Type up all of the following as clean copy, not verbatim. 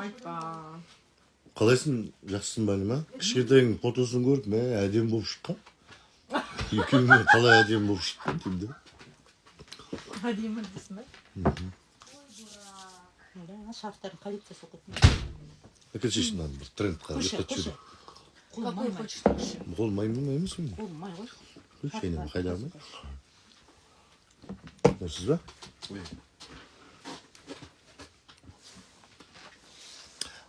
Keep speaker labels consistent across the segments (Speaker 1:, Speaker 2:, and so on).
Speaker 1: Айтпа.
Speaker 2: Қалайсың, жақсысың ба, Әлима? Кішкентайыңның фотосын көріп, мә, әдемі болып шыққан. Екеуіңе қалай әдемі болып шыққан деймін да.
Speaker 1: Әдемі дейсің ба?
Speaker 3: Да, шарфтардың коллекциясы оқып.
Speaker 2: Әкелші мынаны бір трендқа
Speaker 3: Қойшы,
Speaker 2: ұйықтатып
Speaker 3: қойшы.
Speaker 2: жіберейін.
Speaker 3: Қолым
Speaker 1: Какой
Speaker 3: май.
Speaker 1: хочешь больше?
Speaker 2: Қол май ма, май емес пе?
Speaker 3: Қолым май ғой.
Speaker 2: Қойшы, әне, қайдағы май? Дұрыс ба?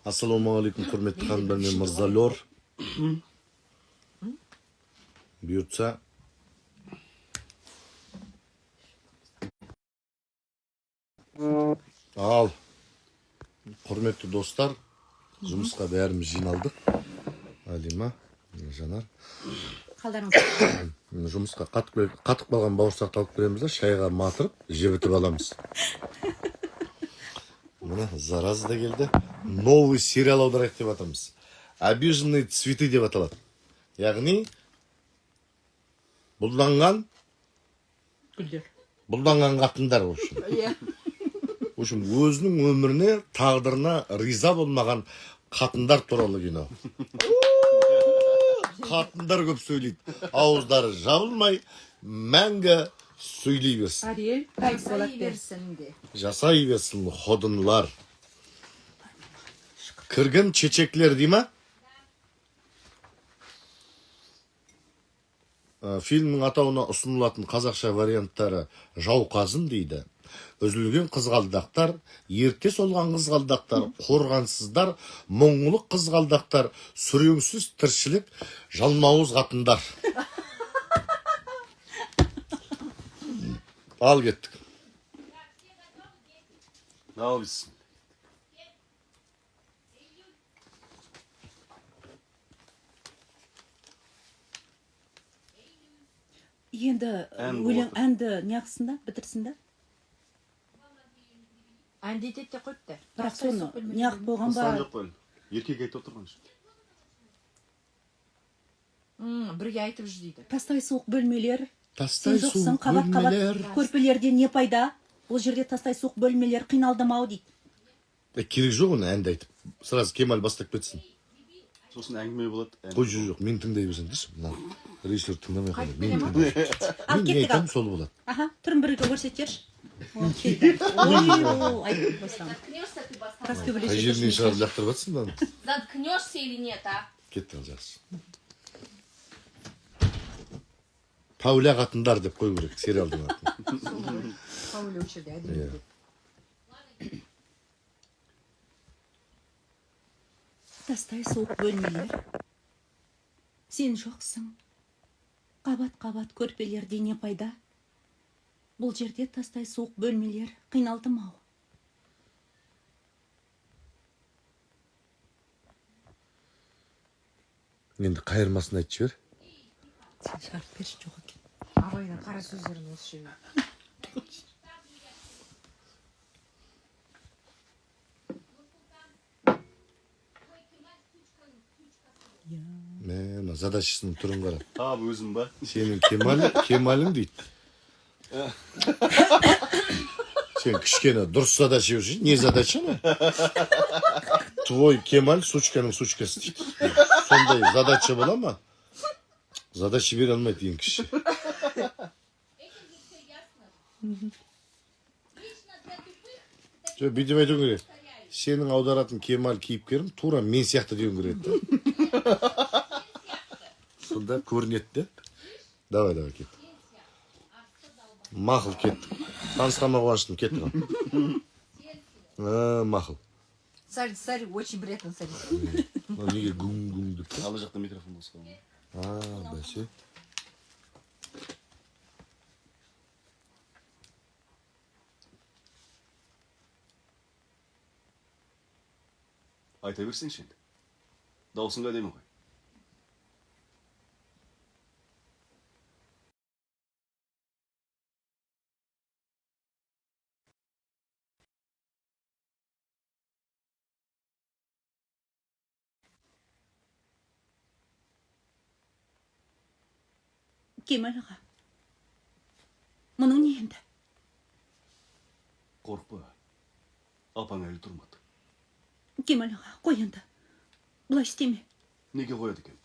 Speaker 2: Ассалаумағалейкум, құрметті ханымдар мен мырзалар. Бұйыртса, ал, құрметті достар, жұмысқа бәріміз жиналдық. Алима, Жанар.
Speaker 3: Қалдарыңыз.
Speaker 2: Жұмысқа қатып қалған бауырсақты алып келеміз да, шайға матырып, жібітіп аламыз. Міне, зараза да келді. Новый сериал аударайық деп жатырмыз. «Обиженные цветы» деп аталады. Яғни, бұлданған,
Speaker 3: Гүлдер.
Speaker 2: бұлданған қатындар, в общем.
Speaker 1: Иә.
Speaker 2: В общем, өзінің өміріне, тағдырына риза болмаған қатындар туралы кино. Қатындар көп сөйлейді. Ауыздары жабылмай, мәңгі сөйлей берсін.
Speaker 3: Ариэль Тайс
Speaker 4: Жасай
Speaker 3: болады.
Speaker 4: берсін де.
Speaker 2: Жасай берсін ходынлар. Кіргін чечеклер дей ма? Фильмнің атауына ұсынылатын қазақша варианттары: «Жауқазын» дейді, «Үзілген қызғалдақтар», «Ерте солған қызғалдақтар», «Қорғансыздар», «Мұңлық қызғалдақтар», «Сүреңсіз тіршілік», «Жалмауыз қатындар». Ал кеттік.
Speaker 5: Ал бісміллә.
Speaker 3: Енді
Speaker 5: Ән
Speaker 3: өлең
Speaker 5: болады.
Speaker 3: әнді неғысын да, бітірсін да.
Speaker 1: Әндетеді де қойыпты.
Speaker 3: Бірақ соны неғып қойған ба?
Speaker 5: Сан жоқ қой. Еркек айтып отырған жоқ.
Speaker 1: Бірге айтып жүр дейді.
Speaker 3: Тастай суық бөлмелер.
Speaker 2: Тастай
Speaker 3: Сен жоқсың,
Speaker 2: суық
Speaker 3: қабат қабат
Speaker 2: бөлмелер.
Speaker 3: көрпелерден не пайда? Ол жерде тастай суық бөлмелер, қиналдым ау дейді.
Speaker 2: Керек жоқ оны әнді айтып. Сразу Кемал бастап кетсін.
Speaker 5: Сосын әңгіме болады.
Speaker 2: Қой, жоқ, жоқ, мен тыңдай берсең деші. Мына режиссер тыңдамай қойды.
Speaker 1: Қайтып
Speaker 2: Мен
Speaker 1: келе ма?
Speaker 2: тыңдай.
Speaker 3: Ал
Speaker 2: Мен не
Speaker 3: кеттік, ал.
Speaker 2: айтамын, сол болады.
Speaker 3: Аха, түрін бірге көрсетерші. О, келді. Ой, о, айтып қойсам.
Speaker 6: Заткнешься ты, баста.
Speaker 3: Тас
Speaker 2: Қай
Speaker 3: төбелесіп
Speaker 2: жерінен
Speaker 3: жүрсің.
Speaker 2: шығарып лақтырып жатсың мынаны?
Speaker 6: Заткнешься или нет, а?
Speaker 2: Кеттік, ал, жақсы. «Пәуля қатындар» деп қою керек сериалдың атын.
Speaker 1: Пауля осы жерде әдемі
Speaker 2: Иә.
Speaker 1: деп.
Speaker 3: Тастай суық бөлмелер. Сен жоқсың. Қабат-қабат көрпелерде не пайда? Бұл жерде тастай суық бөлмелер, қиналдым ау.
Speaker 2: Енді қайырмасын айтып жібер.
Speaker 3: Сен шығарып берші, жоқ екен.
Speaker 1: Абайдың қара сөздерін осы жерде.
Speaker 2: Мә, мына задачасының түрін қара.
Speaker 5: Тап өзім ба?
Speaker 2: Сенің Кемал, Кемалің дейді. Сен кішкене дұрыс задача берші. Не задача ма? «Твой Кемаль сучканың сучкасы» дейді. Сондай задача бола ма? Задача бере алмайды ең кіші.
Speaker 6: Этим же все ясно. Лично для тупых ты
Speaker 2: Жоқ, бүйтіп айтуың керек. Сенің аударатын Кемал кейіпкерім тура мен сияқты деуің керек да. Сонда көрінеді де. Давай, давай, кет. Мақұл, кеттік. Танысқаныма қуаныштымын, кеттік. Ал. Мақұл.
Speaker 4: Сари, Сари, очень приятно, Сари.
Speaker 2: Мынау неге гүң гүң деп тұр?
Speaker 5: Ана жақта микрофон қосқан.
Speaker 2: А, бәсе.
Speaker 5: Айта берсеңші енді. Дауысың да әдемі ғой.
Speaker 3: Кемал аға. Мұның не енді?
Speaker 5: Қорықпа. Апаң әлі тұрмады.
Speaker 3: Кемал аға, қой енді. Бұлай істеме.
Speaker 5: Неге қояды екен?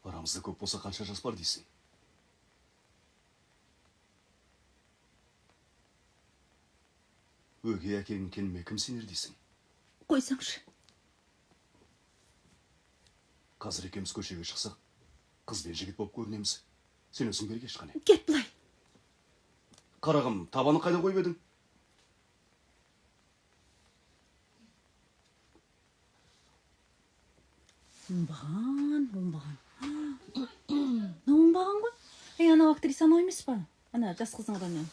Speaker 5: Арамызда көп болса қанша жас бар дейсің? Өгей әкеңнің келіме кім сенер дейсің?
Speaker 3: Қойсаңшы.
Speaker 5: Қазір екеуміз көшеге шықсақ, қыз бен жігіт болып көрінеміз. Сен өзің бері келші қане.
Speaker 3: Кет былай.
Speaker 5: Қарағым, табаны қайда қойып едің?
Speaker 3: Оңбаған, оңбаған. Мынау оңбаған ғой. Ей, анау актриса анау емес па? Ана жас қыздың адамы.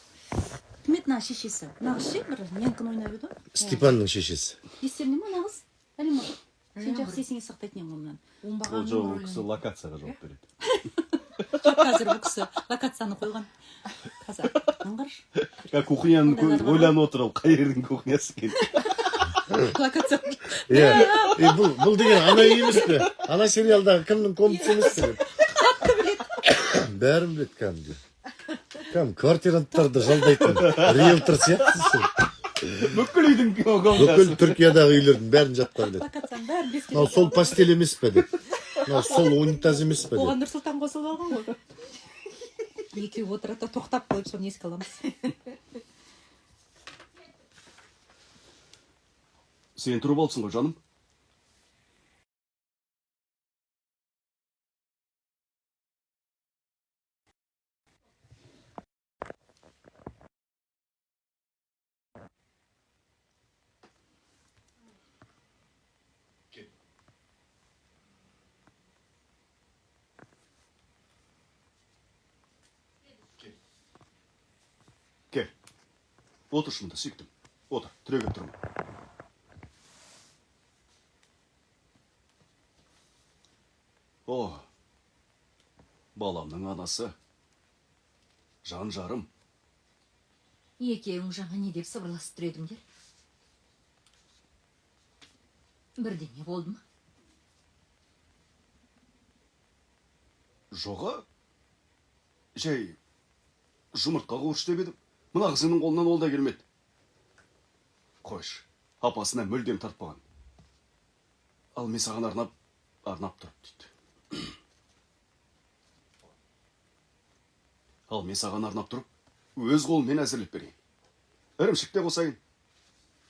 Speaker 3: Кім еді мына шешесі? Мына қыз ше, бір няньканы ойнап еді ғой.
Speaker 2: Степанның шешесі.
Speaker 3: Естеріңде ме ана қыз? Әлима, сен жақсы есіңе сақтайтын едің ғой мынаны.
Speaker 1: Оңбағанның
Speaker 5: Ол жоқ, ол
Speaker 1: рөлін.
Speaker 5: кісі локацияға жауап береді.
Speaker 3: Жоқ, қазір бұл кісі локацияны қойған. Қазір. Мынаны қарашы.
Speaker 5: Я кухняны
Speaker 3: Ондайлар бар ма?
Speaker 5: ойланып отыр, ол қай жердің кухнясы екен?
Speaker 3: Локация.
Speaker 2: Иә. Е, бұл деген ана емес пе? Ана сериалдағы кімнің комнатасы емес пе? Қатты біледі. Бәрін біледі кәдімгі. Кәдімгі квартиранттарды жалдайтын риэлтор сияқтысың.
Speaker 5: Бүкіл үйдің комнатасы.
Speaker 2: Бүкіл Түркиядағы үйлердің бәрін жатқа біледі.
Speaker 3: Локацияның бәрін беске
Speaker 2: Мынау сол постель емес пе деп. Мынау сол унитаз емес пе деп.
Speaker 3: Оған Нұрсұлтан қосылып алған ғой. Екеуі отырады да тоқтап қойып соны еске аламыз.
Speaker 5: Сен тұрып алыпсың ғой, жаным. Кел. Отыршы мында, сүйіктім. Отыр, түрегеп тұрма. О, баламның анасы. Жан жарым.
Speaker 4: Екеуің жаңа не деп сыбырласып тұр едіңдер? Бірдеңе болды ма?
Speaker 5: Жоға, жай жұмыртқа қуыршы деп едім. Мына қызының қолынан ол да келмеді. Қойшы, апасына мүлдем тартпаған. Ал мен саған арнап тұрып дейді. Ал мен саған арнап тұрып, өз қолыммен әзірлеп берейін. Ірімшік те қосайын.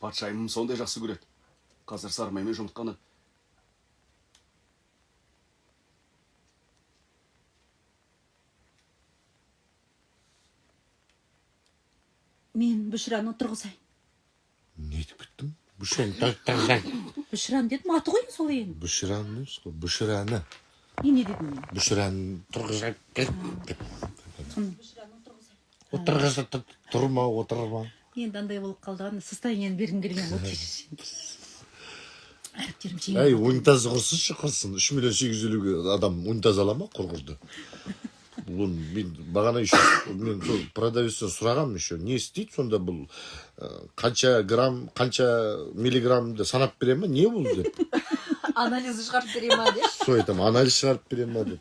Speaker 5: Патшайымым сондай жақсы көреді. Қазір сары маймен жұмыртқаны
Speaker 3: Мен Бүшіраны отырғызайын.
Speaker 2: Не айтып кеттің? Бүшіраны так.
Speaker 3: Бүшіраны дедім, аты ғой сол енді.
Speaker 2: Бүшіраны емес қой, Бүшіраны.
Speaker 3: Мен не дедім мен?
Speaker 2: Бүшіраны тұрғызайын деп.
Speaker 3: Бүшіраны отырғызайын.
Speaker 2: Отырғыза тұрма, отырма.
Speaker 3: Енді андай болып қалды, ана состояниені бергім келген ғой, кешірші. Әріптерім жеңіл.
Speaker 2: Әй, унитазы құрсыншы, құрсын. 3 миллион 850-ге адам унитаз ала ма құрғырды? Бұны мен бағана еще мен сол продавецтен сұрағанмын еще, не істейді сонда бұл, қанша грамм, қанша миллиграммды санап бере ма, не бұл деп.
Speaker 4: Анализі шығарып бере ма деп?
Speaker 2: Сол айтамын, анализ шығарып бере ма деп.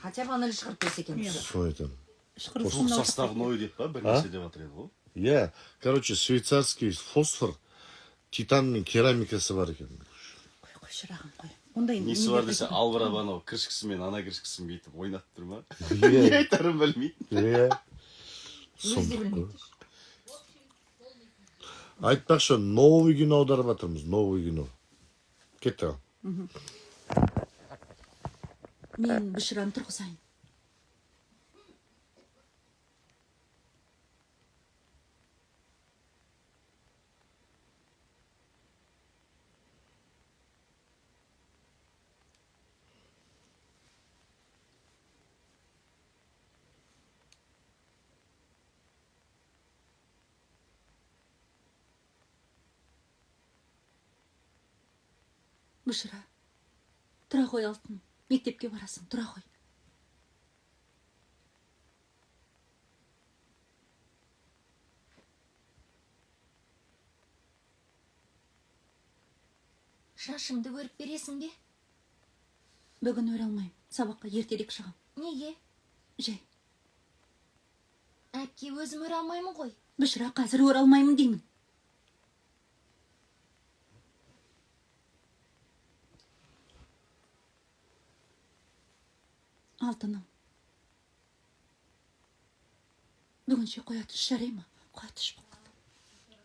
Speaker 4: Хотя бы анализ шығарып берсе екен.
Speaker 2: Сол айтамын.
Speaker 5: Составной деп па, бір нәрсе деп жатыр еді ғой.
Speaker 2: Иә, короче, швейцарский фосфор, титан мен керамикасы бар екен.
Speaker 3: Қой, қой, шырағым, қой. Ондай
Speaker 5: Несі бар десе, албырап анау крышкасымен, ана крышкасын бүйтіп ойнатып тұр ма?
Speaker 2: Иә.
Speaker 5: Не айтарын білмейді.
Speaker 2: Иә.
Speaker 4: Өзі де білмейді.
Speaker 2: Айтпақшы, новый кино аударып жатырмыз, новый кино. Кетті.
Speaker 3: Мен Бүшіраны тұрғызайын. Бүшіра, тұра ғой алтын, мектепке барасың, тұра ғой.
Speaker 4: Шашымды өріп бересің бе?
Speaker 3: Бүгін өре алмаймын, сабаққа ертерек шығам.
Speaker 4: Неге?
Speaker 3: Жай.
Speaker 4: Әпке, өзім өре алмаймын ғой.
Speaker 3: Бүшіра, қазір өре алмаймын деймін. Алтыным, бүгінше қоя тұршы, жарай ма? Қоя тұршы, болып қалды.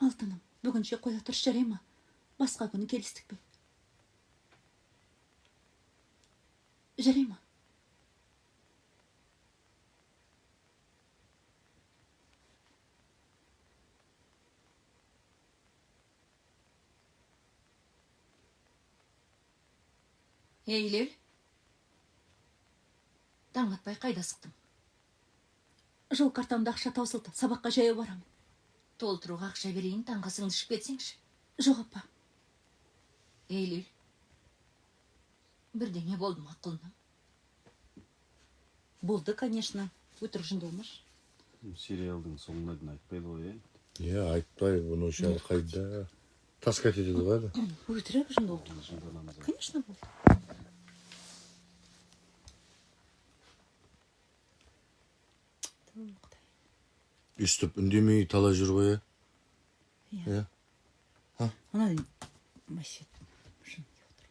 Speaker 3: Алтыным, бүгінше қоя тұршы, жарай ма? Басқа күні келістік пе? Жарай ма?
Speaker 4: Эйлюль, таң атпай қайда асықтың?
Speaker 3: Жол картамда ақша таусылды, сабаққа жаяу барамын.
Speaker 4: Толтыруға ақша берейін, таңғы асыңды ішіп кетсеңші.
Speaker 3: Жоқ, апа.
Speaker 4: Эйлюль, бірдеңе болды ма құлыным?
Speaker 3: Болды, конечно. Өтірік жынды болмашы.
Speaker 5: Сериалдың соңына дейін айтпайды ғой, иә?
Speaker 2: Иә, айтпай, бұны әлі қайда таскать етеді ғой әлі.
Speaker 3: Өтірік жынды болды.
Speaker 5: Жынданамыз.
Speaker 3: Конечно, болды. Ту, Құдай.
Speaker 2: Өйстіп үндемей талай жүр ғой, иә?
Speaker 3: Иә.
Speaker 2: Иә.
Speaker 3: Ана вообще жын деп отыр.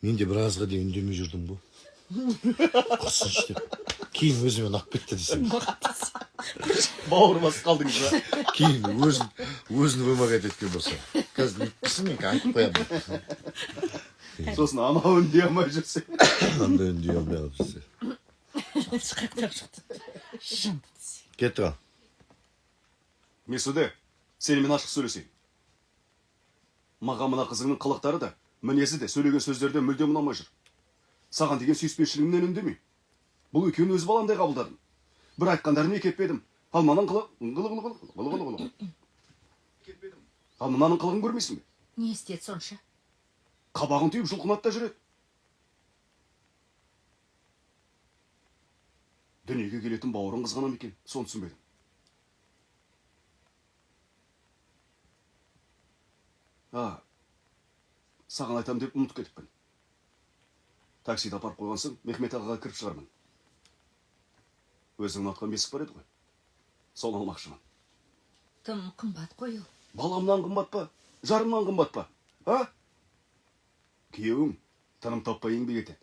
Speaker 2: Мен де біразға дейін үндемей жүрдім ғой. Құрсыншы деп. Кейін өзіме ұнап кетті десем.
Speaker 5: Бауыр басып қалдыңыз ба?
Speaker 2: Кейін өзін вымогать еткен болса. Қазір нетпесін, мен айтып қоямын.
Speaker 5: Сосын анау үндей алмай жүрсе.
Speaker 2: Андай үндей алмай қалып жүрсе.
Speaker 3: Қаяқтан шықты? Жынды десе.
Speaker 2: Кетті ғой.
Speaker 5: Месуде, сенімен ашық сөйлесейін. Маған мына қызыңның қылықтары да, мінезі де, сөйлеген сөздері де мүлдем ұнамай жүр. Саған деген сүйіспеншілігімнен үндемей. Бұл екеуін өз баламдай қабылдадым. Бір айтқандарына кетпедім. Ал мынаның Ал мынаның қылығын көрмейсің бе?
Speaker 4: Не істеді сонша?
Speaker 5: Қабағын түйіп жұлқынады да жүреді. Дүниеге келетін бауырын қызғана ма екен? Соны түсінбедім. А, саған айтам деп ұмытып кетіппін. Таксиді апарып қойған соң Мехмет ағаға кіріп шығармын. Өзің ұнатқан бесік бар еді ғой. Соны алмақшымын.
Speaker 4: Тым қымбат қой ол.
Speaker 5: Баламнан қымбат па? Жарымнан қымбат па? А? Күйеуің тыным таппай еңбек етеді.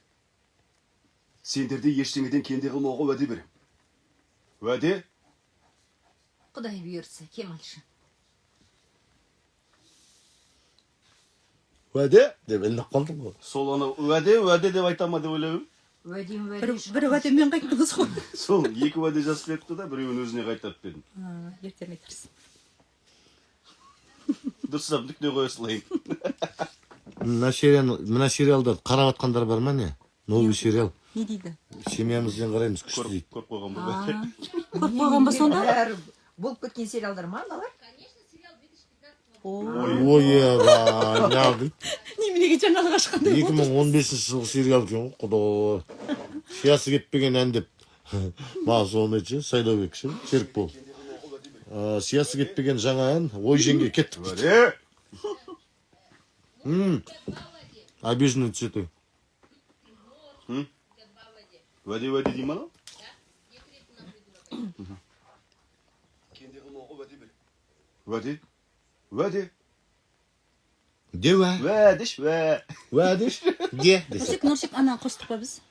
Speaker 5: Сендерді ештеңеден кенде қылмауға уәде берем. Уәде?
Speaker 4: Құдай бұйыртса, Кемалшы.
Speaker 2: Уәде деп ілініп қалдым ғой.
Speaker 5: Сол ана уәде, уәде деп айта ма деп ойлап едім.
Speaker 4: Уәдем, уәде.
Speaker 3: Бір уәдемен қайттыңыз ғой.
Speaker 5: Сол екі уәде жазып кетті да, біреуін өзіне қайтарып бердім.
Speaker 3: Ертең айтарсың.
Speaker 5: Дұрыстап нүкте қоя салайын.
Speaker 2: Мына сериалдарды қарап жатқандар бар ма не? Новый сериал.
Speaker 3: Не дейді?
Speaker 2: Семьямызбен қараймыз, күшті дейді.
Speaker 5: Көріп қойған ба?
Speaker 3: Көріп қойған ба сонда?
Speaker 1: Бәрі болып кеткен сериалдар ма аналар?
Speaker 6: Конечно, сериал 2015
Speaker 2: Ой, неғып?
Speaker 3: Неменеге жаңалық ашқандай болды.
Speaker 2: 2015 жылғы сериал екен ғой, құдай. Сиясы кетпеген ән деп. Маған соны айтшы, Сайлаубек ше, Серікбол. Сиясы кетпеген жаңа ән, ой жеңге кеттік дейді.
Speaker 5: Уәде!
Speaker 2: Обиженные цветы.
Speaker 5: Уәде, уәде дей ма анау? Кенде қылмауға уәде бер. Уәде? Уәде?
Speaker 2: Де уә?
Speaker 5: Уәдеш, уә.
Speaker 2: Уәдеш? Де? Десе.
Speaker 3: Нұрсик, Нұрсик, ананы қостық па біз?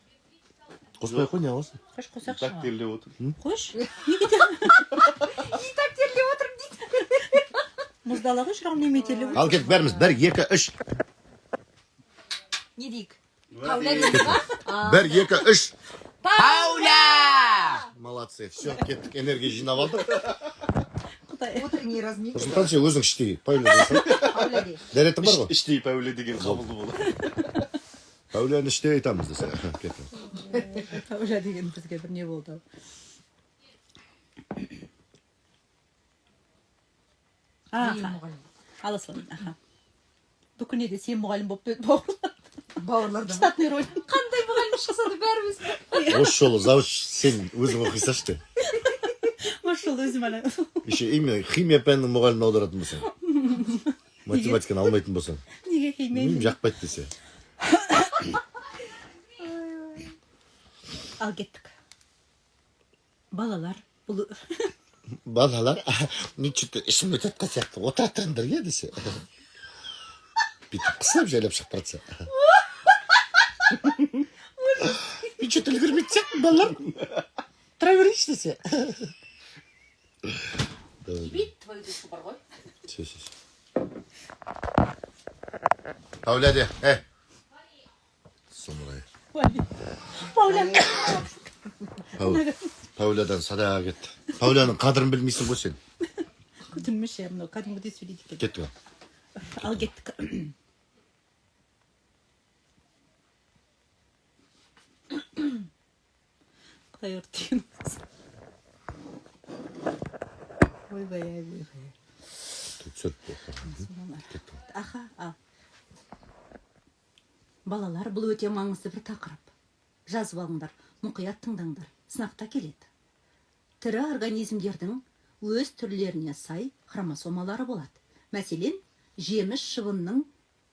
Speaker 2: Қоспай қой, не қыласың?
Speaker 3: Қош, қосайықшы.
Speaker 5: Так терлеп отыр.
Speaker 3: Қойшы. Неге те?
Speaker 1: Так терлеп отырмын дейді.
Speaker 3: Мұздала ғой, шырағым, неме терлеп отыр?
Speaker 2: Ал кет бәріміз, 1, 2, 3.
Speaker 1: Не дейік?
Speaker 6: Пауля дейміз ба?
Speaker 2: 1, 2, 3.
Speaker 1: Пауля!
Speaker 2: Молодцы, все, кеттік, энергия жинап алдық.
Speaker 3: Құдай.
Speaker 1: Утренний разминка.
Speaker 2: Нұрсұлтан, сен өзің іштей Пауля дейсің.
Speaker 1: Пауля де.
Speaker 2: Дәретің бар ғой?
Speaker 5: Іштей Пәуле деген қабылды болды.
Speaker 2: Пауляны іштей айтамыз десе. Кеттік.
Speaker 3: Пауля деген бізге бір не болды.
Speaker 4: Әйел
Speaker 3: Аха,
Speaker 4: мұғалім.
Speaker 3: ала салайын, аха. Бүкіл неде сен мұғалім болып па бауырлар.
Speaker 1: Бауырлардан.
Speaker 3: Штатный роль.
Speaker 4: Қандай мұғалім шықса да бәріміз.
Speaker 2: Осы жолы завуч сен өзің оқи салшы де.
Speaker 3: Осы жолы өзім ана.
Speaker 2: Еще именно химия пәнінің мұғалімін аударатын болсаң. Математиканы алмайтын болсаң.
Speaker 3: Неге химия?
Speaker 2: Білмеймін, жақпайды десе.
Speaker 3: Ал кеттік. Балалар, бұл
Speaker 2: Балалар, нече-то ішім өтіп жатқан сияқты. Отыра тұрыңдар, иә десе. Бүйтіп қысып жайлап шығып бара жатса. Мен че-то үлгермейтін сияқтымын, балалар. Тұра берейінші десе.
Speaker 3: Бит твою душу бар ғой.
Speaker 2: Все, все, все. Пауля де, э. Сұмырай.
Speaker 3: Пауля.
Speaker 2: Паулядан садаға кетті. Пауляның қадірін білмейсің ғой сен.
Speaker 3: Күтілмеш, иә, мынау кәдімгідей сөйлейді екен.
Speaker 2: Кеттік ал.
Speaker 3: Ал кеттік. Құдай ұрды деген осы. Ойбай ай, ойбай.
Speaker 2: Түсіріп қой.
Speaker 3: Кеттік. Аха, ал. Балалар, бұл өте маңызды бір тақырып. Жазып алыңдар, мұқият тыңдаңдар. Сынақта келеді. Тірі организмдердің өз түрлеріне сай хромосомалары болады. Мәселен, жеміс шыбынның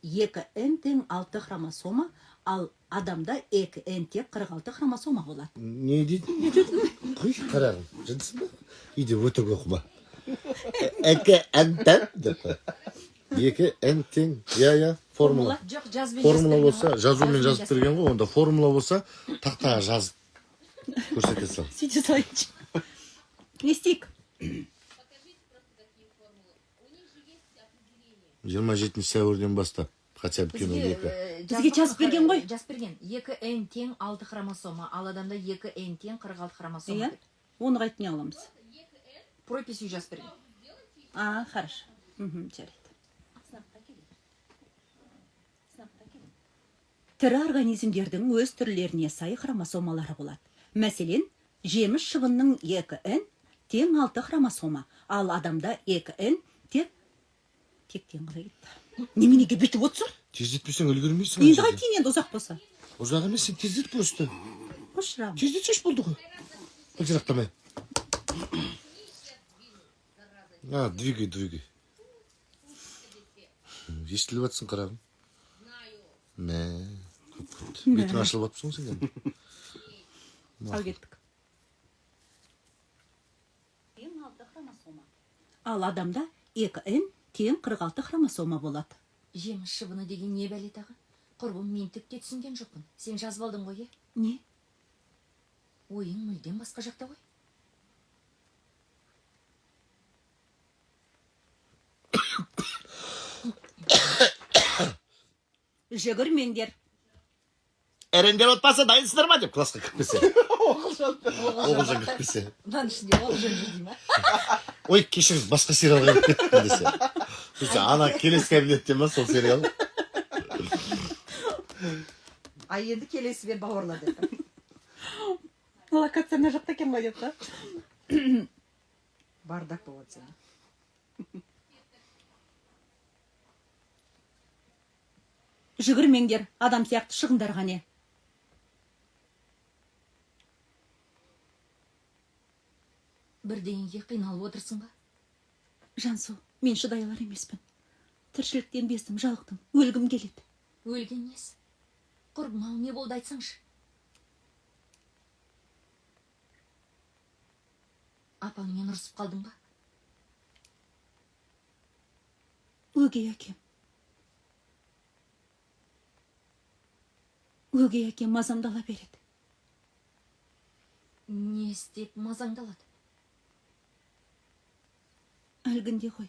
Speaker 3: 2N тең 6 хромосома, ал адамда 2N тең 46 хромосома болады.
Speaker 2: Не дедің? Не дедің? Қой, қарағым, жындысың ба? Үйде өтірік оқыма. Екі N тең деп қой. Екі N тең. Иә, иә, формула.
Speaker 4: Жоқ, жазбен
Speaker 2: Формула
Speaker 4: жазып
Speaker 2: болса,
Speaker 4: берген ғой.
Speaker 2: жазумен жазып берген ғой, онда формула болса, тақтаға жазып көрсете сал.
Speaker 3: Сөйте салайыншы. Не істейік?
Speaker 2: 27 сәуірден бастап, хотя бы кино
Speaker 4: Бізге,
Speaker 2: екі.
Speaker 3: Бізге жазып берген ғой.
Speaker 4: Жазып берген. 2N тең 6 хромосома, ал адамда 2N тең 46 хромосома.
Speaker 3: Иә?
Speaker 4: Деп.
Speaker 3: Оны қайтып не аламыз?
Speaker 4: Прописью жазып берген.
Speaker 3: А, хорошо. Мхм, жарайды. Тірі организмдердің өз түрлеріне сай хромосомалары болады. Мәселен, жеміс шыбынның 2N тең 6 хромосома, ал адамда 2N тек тектен қалай кетті. Неменеге бүйтіп отырсың?
Speaker 2: Тездетпесең үлгермейсің.
Speaker 3: Енді қайтейін енді ұзақ болса.
Speaker 2: Ұзақ емес, сен тездет просто.
Speaker 3: Қош шырағым.
Speaker 2: Тездетсеші болды ғой. Былжырақтамай. А, двигай, двигай. Естіліп жатсың, қарағым. Мә, көп кетті. Бетің ашылып жатсың ғой сен кәдімгі.
Speaker 3: Ал кеттік. Тең 6 хромосома. Ал адамда 2N тең 46 хромосома болады.
Speaker 4: Жеміс шыбыны деген не бәле тағы? Құрбым, мен түк те түсінген жоқпын. Сен жазып алдың ғой, е?
Speaker 3: Не?
Speaker 4: Ойың мүлдем басқа жақта ғой.
Speaker 3: Жүгірмеңдер.
Speaker 2: Әрендер отбасы дайынсыздар ма деп классқа кіріп келсе. Оғылжан кіріп келсе.
Speaker 1: Мынаның ішінде Оғылжан жүр дей ма?
Speaker 2: Ой, кешіріңіз, басқа сериалға кіріп кеттім десе. Сөйтсе, ана келесі кабинетте ма сол сериал?
Speaker 1: А енді келесі бер бауырлар деп.
Speaker 3: Локация мына жақта екен ғой деп та.
Speaker 1: Бардак болады сенің.
Speaker 3: Жүгірмеңдер, адам сияқты шығыңдар қане.
Speaker 4: Бірдеңеге қиналып отырсың ба?
Speaker 3: Жансу, мен шыдай алар емеспін. Тіршіліктен бездім, жалықтым, өлгім келеді.
Speaker 4: Өлген несі? Құрбым ау, не болды айтсаңшы? Апаңмен ұрысып қалдың ба?
Speaker 3: Өгей әкем. Өгей әкем мазамды ала береді.
Speaker 4: Не істеп мазаңды алады?
Speaker 3: Әлгінде ғой.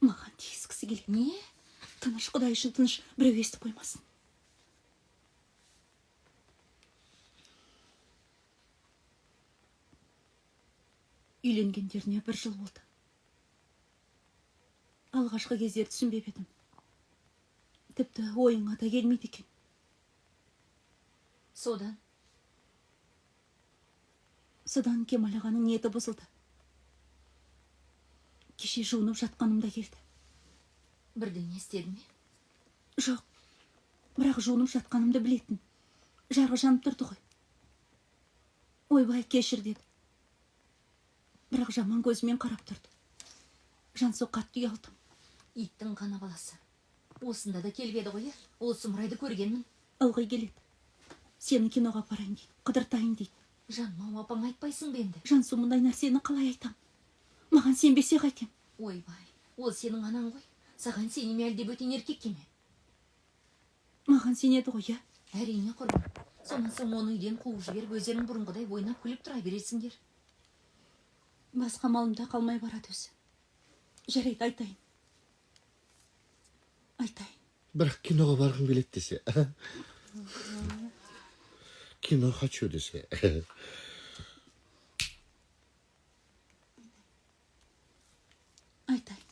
Speaker 3: Маған тиіскісі келеді.
Speaker 4: Не?
Speaker 3: Тыныш, Құдай үшін тыныш, біреу естіп қоймасын. Үйленгендеріне бір жыл болды. Алғашқы кездері түсінбеп едім. Тіпті ойыңа да келмейді екен.
Speaker 4: Содан?
Speaker 3: Содан Кемал ағаның ниеті бұзылды. Кеше жуынып жатқанымда келді.
Speaker 4: Бірдеңе істеді ме?
Speaker 3: Жоқ, бірақ жуынып жатқанымды білетін. Жарғы жанып тұрды ғой. Ойбай, кешір деді. Бірақ жаман көзімен қарап тұрды. Жансу, қатты ұялдым.
Speaker 4: Иттің қана баласы. Осында да келіп еді ғой, е? Ол сұмырайды көргенмін.
Speaker 3: Ылғи келеді. Сені киноға апарайын дейді, қыдыртайын дейді.
Speaker 4: Жаным ау, апаңа айтпайсың ба енді?
Speaker 3: Жансу, мұндай нәрсені қалай айтам? Маған сенбесе қайтем?
Speaker 4: Ойбай, ол сенің анаң ғой. Саған сене ме әлде бөтен еркекке ме?
Speaker 3: Маған сенеді ғой, иә?
Speaker 4: Әрине, құрбым. Сонан соң оны үйден қуып жіберіп, өздерің бұрынғыдай ойнап күліп тұра бересіңдер.
Speaker 3: Басқа малым да қалмай барады өзі. Жарайды, айтайын. Айтайын.
Speaker 2: Бірақ киноға барғым келеді десе, кино хочу десе.
Speaker 3: Айтайын.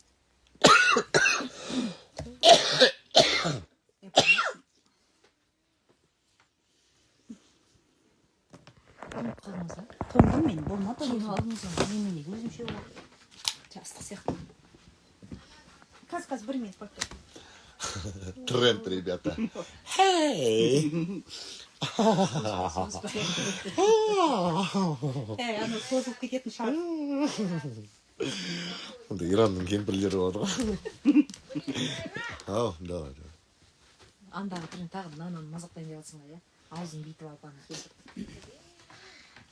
Speaker 4: Тоңып қалдыңыз ба?
Speaker 3: Тоңдым мен, болмады.
Speaker 4: Кино алдыңыз ғой, неменеге өзімше ол?
Speaker 3: Жастық сияқты. Қазір, қазір, бір минут бақ.
Speaker 2: Тренд, ребята. Хей!
Speaker 3: Әй, ана созылып кететін шарф.
Speaker 2: Онда Иранның кемпірлері болады ғой. Ау, давай, давай.
Speaker 1: Андағы тренд тағы да ананы мазақтайын деп жатсың ғой, иә? Аузын бүйтіп алып ана кемпір.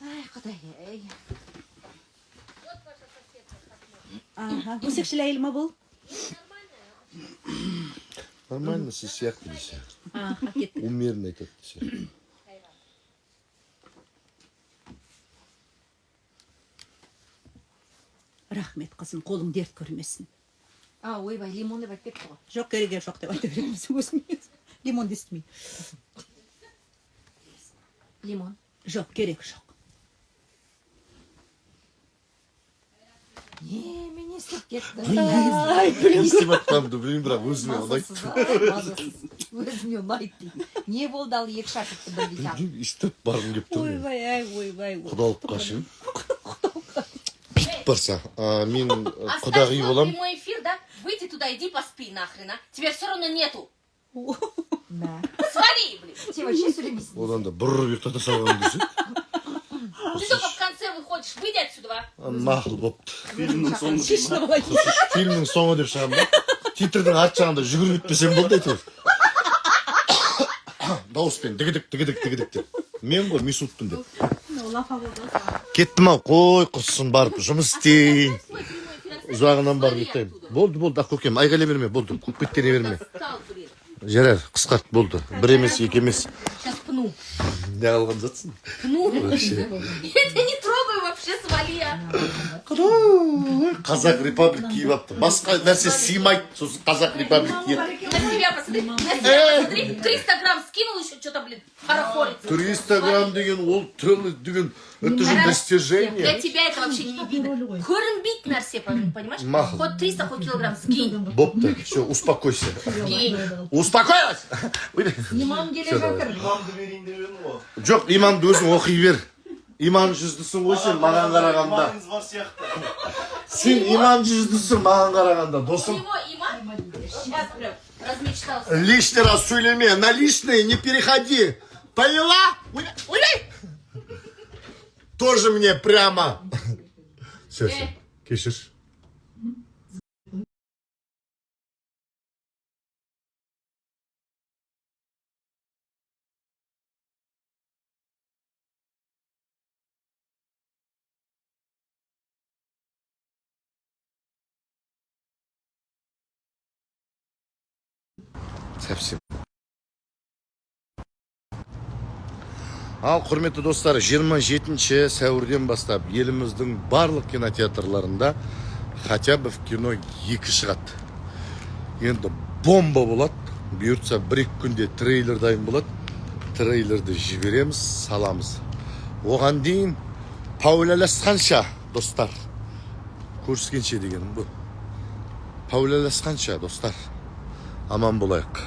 Speaker 1: Ай, құдай, ай.
Speaker 3: Аха, өсекшіл әйел ма бұл?
Speaker 2: Нормально, сіз сияқты десе.
Speaker 3: Аха, кеттік.
Speaker 2: Умеренно айтады десе.
Speaker 3: Рахмет, қызым, қолың дерт көрмесін.
Speaker 4: А, ойбай, лимон деп айтып кетті ғой.
Speaker 3: Жоқ, керегі жоқ деп айта береміз өзіме. Лимон естімей.
Speaker 4: Лимон.
Speaker 3: Жоқ, керек жоқ.
Speaker 1: Не, мен не істеп кеттім?
Speaker 3: Ай,
Speaker 2: Не істеп жатқанымды білмеймін, бірақ өзіме ұнайды.
Speaker 1: Мазасыз, ай, мазасыз. Өзіме ұнайды дейді. Не болды, ал екі шашықты бірдей тағы.
Speaker 2: Білмеймін, өйстіп барғым келіп тұр менің.
Speaker 3: Ойбай, ай, ойбай.
Speaker 2: Құдалыққа ше. Бүйтіп барса, мен
Speaker 6: Оставь
Speaker 2: құдағи
Speaker 6: свой
Speaker 2: болам.
Speaker 6: прямой эфир, да? Выйди туда, иди поспи нахрен, а? Тебя все равно нету.
Speaker 1: Мә.
Speaker 6: Свали, блин.
Speaker 1: Сен вообще сөйлемейсің.
Speaker 2: Одан да бір ұйықтата салған десе.
Speaker 6: Ты только в конце выходишь. Выйди отсюда, а.
Speaker 2: Мақұл, бопты.
Speaker 5: Фильмнің соңы.
Speaker 3: Шешініп алайын.
Speaker 2: Фильмнің соңы деп шығамын ба? Титрдің арт жағында жүгіріп өтпесем болды әйтеуір. Дауыспен дігідік дігідік дігідік деп. Мен ғой Месутпын деп.
Speaker 3: Мынау лафа болды ғой саған.
Speaker 2: Кеттім ау, қой құрсын, барып жұмыс істейін.
Speaker 6: Свой прямой эфир оставь.
Speaker 2: Ұзағынан барып
Speaker 6: Свали
Speaker 2: ұйықтаймын.
Speaker 6: оттуда.
Speaker 2: Болды, болды, ақкөкем, айғайлай берме, болды, көкпеттене берме.
Speaker 6: Достал, блин.
Speaker 2: Жарар, қысқарт, болды. Бір емес, екі емес.
Speaker 6: Сейчас пну.
Speaker 2: Не алған затсың?
Speaker 6: Пну.
Speaker 2: Вообще.
Speaker 6: Я тебя не трогаю вообще, свали, а.
Speaker 2: Құдай, Қазақ Репаблик киіп алыпты. Басқа нәрсе сыймайды, сосын Қазақ Репаблик киеді.
Speaker 6: На себя посмотри, на себя посмотри. 300 грамм скинул еще что-то, блин, хорохорится.
Speaker 2: 300 грамм деген ол түрлі деген, это же достижение.
Speaker 6: Для тебя это вообще не видно. Көрінбейді нәрсе, понимаешь?
Speaker 2: Мақұл.
Speaker 6: Хоть 300, хоть килограмм скинь.
Speaker 2: Бопты, все, успокойся.
Speaker 6: Скинь.
Speaker 2: Успокоилась!
Speaker 1: Имам келе
Speaker 2: Всё, давай.
Speaker 1: жатыр.
Speaker 5: Имамды берейін деп едім ғой.
Speaker 2: Жоқ, имамды өзің оқи бер. Иман жүздісің ғой сен маған қарағанда.
Speaker 5: Иманыңыз бар сияқты.
Speaker 2: Сен иман жүздісің маған қарағанда,
Speaker 6: У
Speaker 2: досым.
Speaker 6: него иман сейчас прям размечтался.
Speaker 2: Лишний раз сөйлеме, на личное не переходи. Поняла? Уйбай! Тоже мне прямо. Все, все. Кешір. Совсем. Ал, құрметті достар, 27 сәуірден бастап еліміздің барлық кинотеатрларында хотя бы в кино 2 шығады. Енді бомба болады. Бұйыртса, 1-2 күнде трейлер дайын болады. Трейлерді жібереміз, саламыз. Оған дейін паулаласқанша, достар. Көріскенше дегенім бұл. Паулаласқанша, достар. Аман болайық.